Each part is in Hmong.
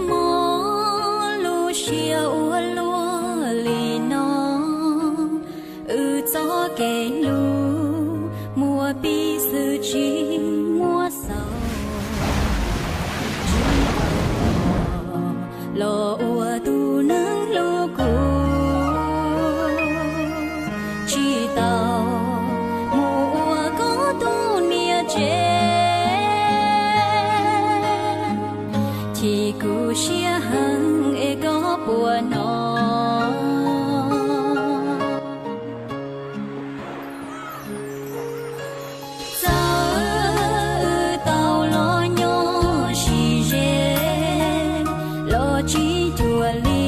Mob lub siab ua luaj li no, wb txoj kev hlub muaj pib xwb tsis muaj xaus. Tsis tau los ua tus neeg hlub kuv, tsis tau mus ua koj tus niam tsev. Chim kuv siab heev es koj puas hnov. Txawm wb tau los nyob sib ze los tsis cuag li,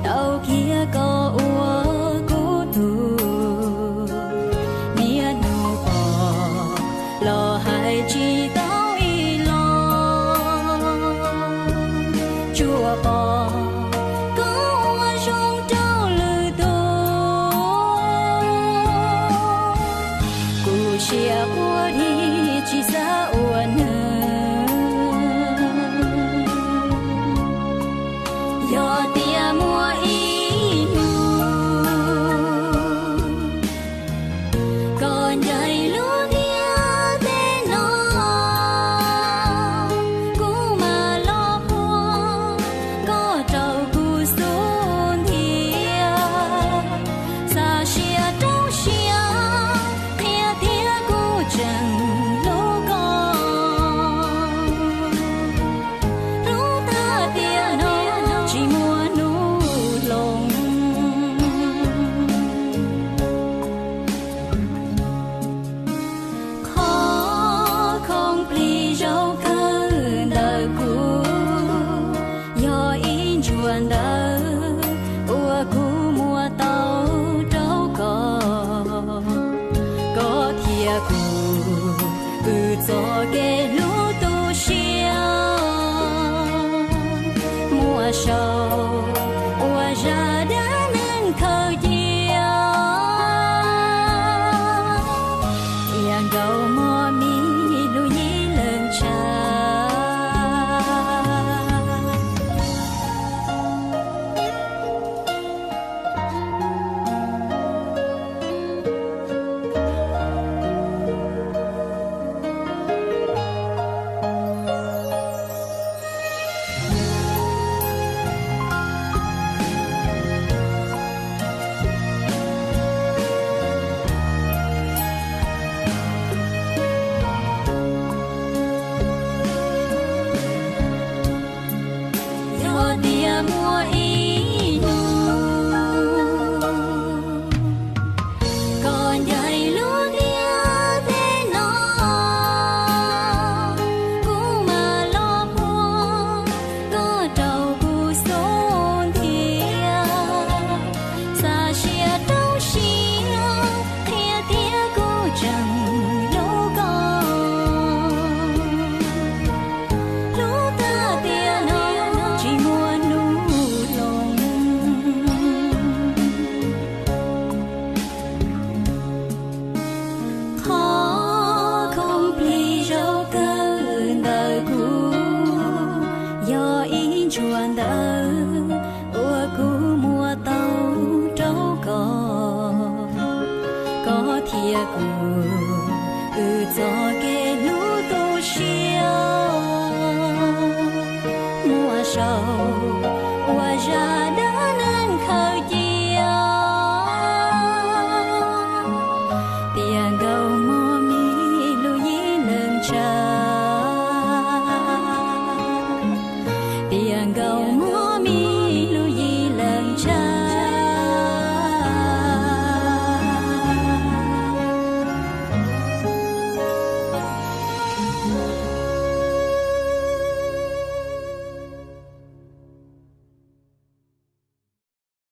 tau kiag koj ua kuv tus niam hnub pom los hais tsis tau ib los. Tsuas pom koj ua zoo rau lwm tus, kuv siab quaj dhia tsis xav ua neeg. Yog tias muaj ib hnub koj ncaim lub ntiaj teb no, kuv mam los puag koj rau kuv xub ntiag. Xa siab rau siab qhia tias kuv tseem hlub koj, hlub tag tiam no tsis muaj hnub hloov. Qhov khoom plig zaum kawg ntawm kuv yog ib ntsuas ntawv uas kuv muab tau rau koj. Koj thiab kuv, wb txoj kev hlub tu siab muaj saum ua zaj dab neeg khaws cia. Tiam nkaus mog mi lub yim leej tshav. Yog tias muaj ib hnub koj ncaim lub ntiaj teb no, kuv mam los puag koj rau kuv xub ntiag. Xa siab rau siab qhia tias kuv tseem hlub koj, hlub tag tiam no tsis muaj hnub hloov. Qhov khoom plig zaum kawg ntawm kuv yog ib ntsuas ntawv uas kuv muab tau rau koj. Koj thiab kuv, wb txoj kev hlub tu siab muaj saum ua zaj dab neeg khaws cia. Tiam nkaus mog mi lub yim leej tshav. Tiam nkaus